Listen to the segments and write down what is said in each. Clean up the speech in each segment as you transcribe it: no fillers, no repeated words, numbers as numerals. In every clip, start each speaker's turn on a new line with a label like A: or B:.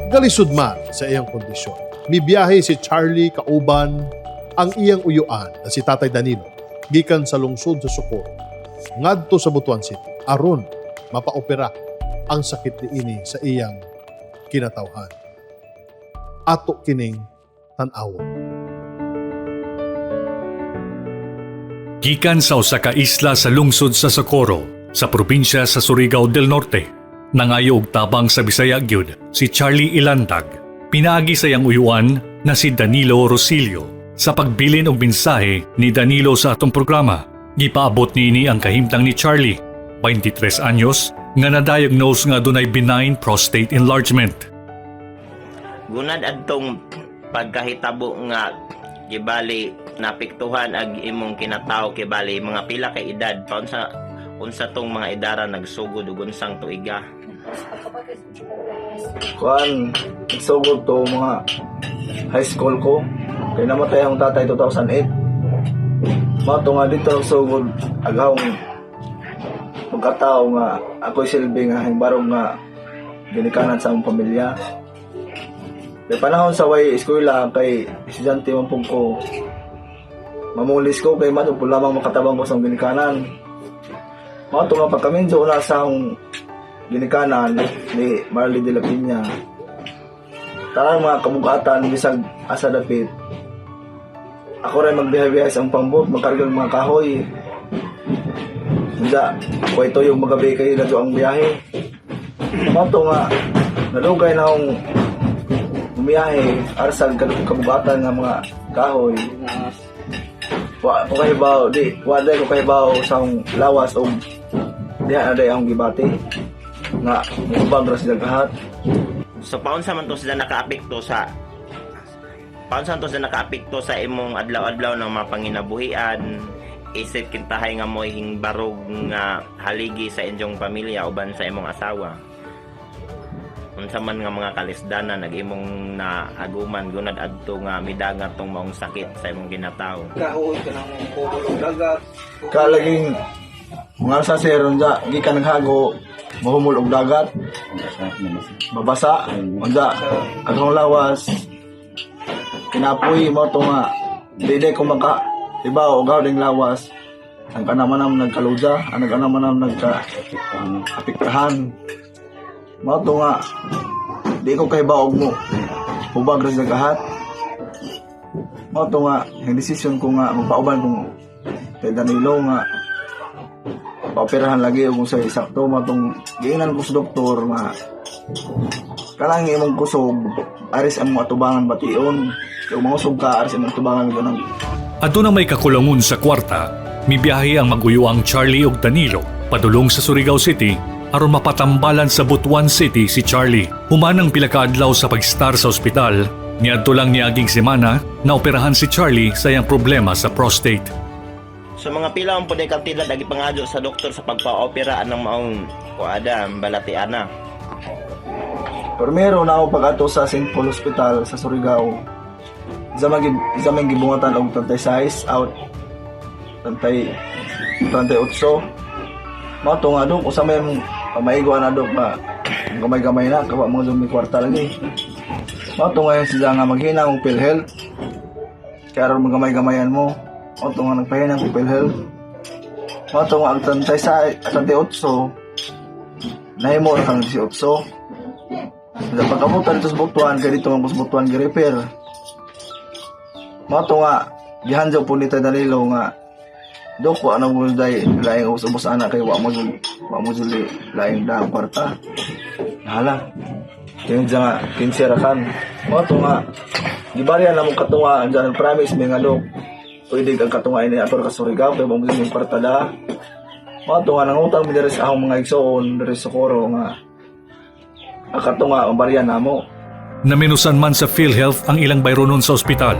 A: Galisod man sa iyang kondisyon, mibiyahe si Charlie kauban ang iyang uyuan na si Tatay Danilo gikan sa lungsod sa Socorro ngadto sa Butuan City aron mapaopera ang sakit niini sa iyang kinatawhan. Ato kining tan-awon.
B: Gikan sa usa ka isla sa lungsod sa Socorro, sa probinsya sa Surigao del Norte, nangayo og tabang sa Bisaya gyud si Charlie Ilandag. Pinaagi sa iyang uyuan na si Danilo Rosilio. Sa pagbilin og mensahe ni Danilo sa atong programa, gipaabot niini ang kahimtang ni Charlie, 23 anyos, nga na-diagnose nga adunay benign prostate enlargement.
C: Gunad adtong pagkahitabo nga gibali naapektuhan ag imong kinatao, kibali mga pila ka edad pa, unsa unsa tong mga idara nagsugod ug unsang tuiga?
D: Kuan, nagsugod to mga high school ko. Kay namatay akong tatay 2008. Mao to nga dito nagsugod aghawng pagkatao nga ako'y silbi nga hingbarog nga ginikanan sa among pamilya. Kay panahon sa way eskwela, kay estudyante man pud ko. Mamulis ko kay man po lamang makatabang ko sa among ginikanan. Mao to nga pagkaminyo na sa akong ginikanan ni Marley de la Piña. Tanang mga kabugatan bisag asa dapit. Ako rin magbiyahe-biyahe sa among pambot, magkarga ng mga kahoy. Unsa, kung ito yung magabi kay ladyo ang biyahe. Mao to nga nalugay na akong bumiyahe arsag kabugatan nga mga kahoy. Wa ko kahibaw, di, wa day ko kahibaw sa akong lawas og diha na day akong gibati nga mubag ra sila kahat.
C: So paunsa man to sila nakaapekto sa imong adlaw-adlaw ng mga panginabuhian, isip kintahay nga mo'y hingbarog nga haligi sa inyong pamilya uban sa imong asawa? Unsa man nga mga kalisdanan nag imong naaguman gunad adto nga midangat tong maong sakit sa imong kinatao?
E: Kahoy kanang kubol og dagat.
D: Kalaging mga sa sir unsa gikan naghago, mahumol og dagat, babasa. Unsa akong lawas kinapoy. Mo to nga di ko maka ibaw og ding lawas ang kana man ang nagkaluja, ang kana man ang nagka apektahan. Mao to nga di ko kahibaw og mo hubag ra sa kahat. Mao to nga ang desisyon ko nga magpauban kong kay Danilo nga paoperahan lagi og sa sakto. Mao tong giingnan ko sa doktor nga kanang imong kusog aris ang mga atubangan bation. Kung mangusog ka, aris ang atubangan ganang.
B: Aduna may kakulangon sa kwarta, mibiyahe ang maguyuang Charlie ug Danilo padulong sa Surigao City aron mapatambalan sa Butuan City si Charlie. Human ang pila ka adlaw sa pag-star sa ospital, niadto lang niaging semana na operahan si Charlie sa iyang problema sa prostate.
C: So mga pila ang puday kantidad agi pangadyo sa doktor sa pagpa-opera anang maong kuada balatiana?
D: Pero meron na ako pag-ato sa St. Paul Hospital sa Surigao. Isa may gibungatan og 36 out 30 38. Mao to nga dok, usa may pamaigo na dok nga gamay-gamay na kawa mga may kwarta lagi. Mao to nga sila nga maghina og PhilHealth. Kaya aron magamay-gamayan mo. Mao to nga nagpahina og PhilHealth. Mao to nga ang 36 38 nahimo ra kang 18. Sa pagkabutan dito sa Butuan, kay dito man ko sa Butuan gi-refer. Mao to nga, gihanjaw po ni Tay Danilo nga, Dok, wa na mo day, laing ubos-ubos ana kay wa mo jud laing daang kwarta. Hala. Kaya dyan nga, 15 ra kan. Mao to nga, gibarya na mong katunga, andyan promise mi nga dok, pwede kang katunga ini ator ka Surigao, kay wa mo jud kwarta da. Mao to nga, nangutang mi diri sa akong mga igsoon, diri sa Socorro nga, ang katunga, ang barya namo.
B: Naminusan man sa PhilHealth ang ilang bayronon sa ospital.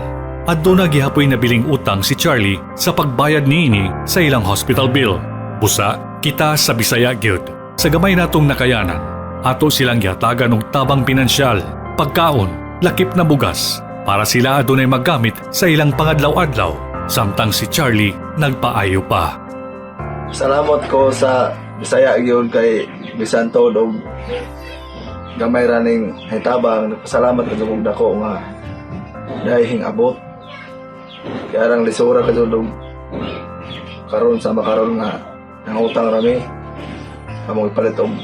B: Aduna gihapoy nabiling utang si Charlie sa pagbayad niini sa ilang hospital bill. Busa, kita sa Bisaya gyud. Sa gamay natong nakayanan, ato silang gihatagan og tabang pinansyal, pagkaon, lakip na bugas, para sila adunay magamit sa ilang pangadlaw-adlaw samtang si Charlie nagpaayo pa.
D: Salamat ko sa Bisaya gyud kay bisan tuod og Gamay ra ning hitabang, nagpasalamat ka kog dako nga dahil abot. Kaya rang lisura ka jud og karon sa makaron nga nangutang rami among ipalit og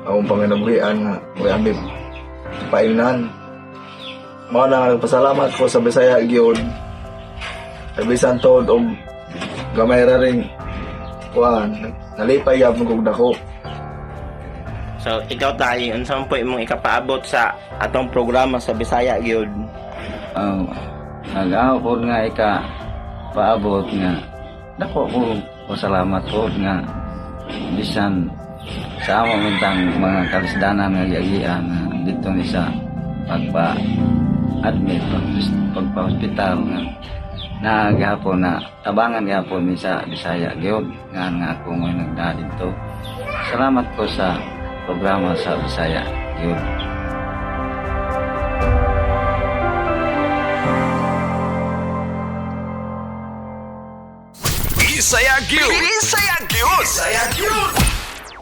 D: among panginabuhian nga moy ami paingnan. Mao na nga nagpasalamat ko sa Bisaya gyud. Kay bisan tuod og gamay ra ring kuan, nalipay gyapon kog dako.
C: So ikaw, tay, unsa man po imong ikapaabot sa atong programa sa Bisaya gyud?
F: Ang nag-aho po nga ika paabot nga dako ko pasalamat po nga bisan sa amo mintang mga kalisdanan nga giagian nga dito ni sa pagpa admit, pagpa hospital nga na gihapon na tabangan gihapon ni sa Bisaya gyud nga nga ako mo nagdaa dito. Salamat ko sa programa sa Bisaya gyud.
G: Bisaya gyud. Bisaya gyud. Bisaya gyud.